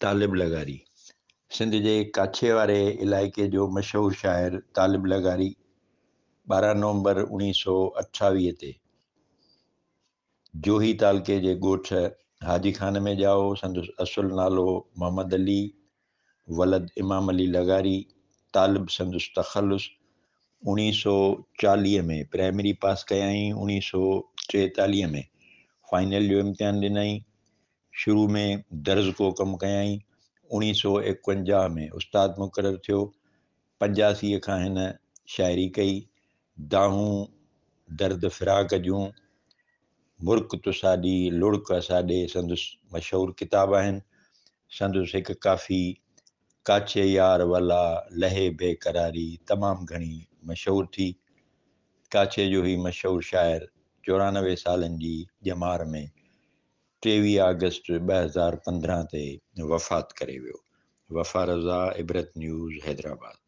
طالب لغاري، سنڌ جي ڪاڇي واري علائقي جو مشهور شاعر طالب لغاري 12 نومبر 1928 تي جوهي تعلقي جي ڳوٺ حاجي خان ۾ ڄائو. سندس اصل نالو محمد علي ولد امام علي لغاري، طالب سندس تخلص. 1940 ۾ پرائمري پاس ڪيائين. 1943 ۾ فائنل جو امتحان ڏنائين. شروع ۾ درزڪو ڪم ڪيائين. 1951 ۾ استاد مقرر ٿيو. 85 کان هن شاعري ڪئي. دانهون درد فراق جون، مرڪ تساڏي، لڙڪ اساڏي سندس مشهور ڪتاب آهن. سندس هڪ ڪافي ڪاڇي يار ولا لهي بي قراري تمام گهڻي مشهور ٿي. ڪاڇي جو هي مشهور شاعر 94 سالن جي ڄمار ۾ 23 آگسٽ 2015 تي وفات ڪري ويو. وفا رضا، عبرت نيوز، حيدرآباد.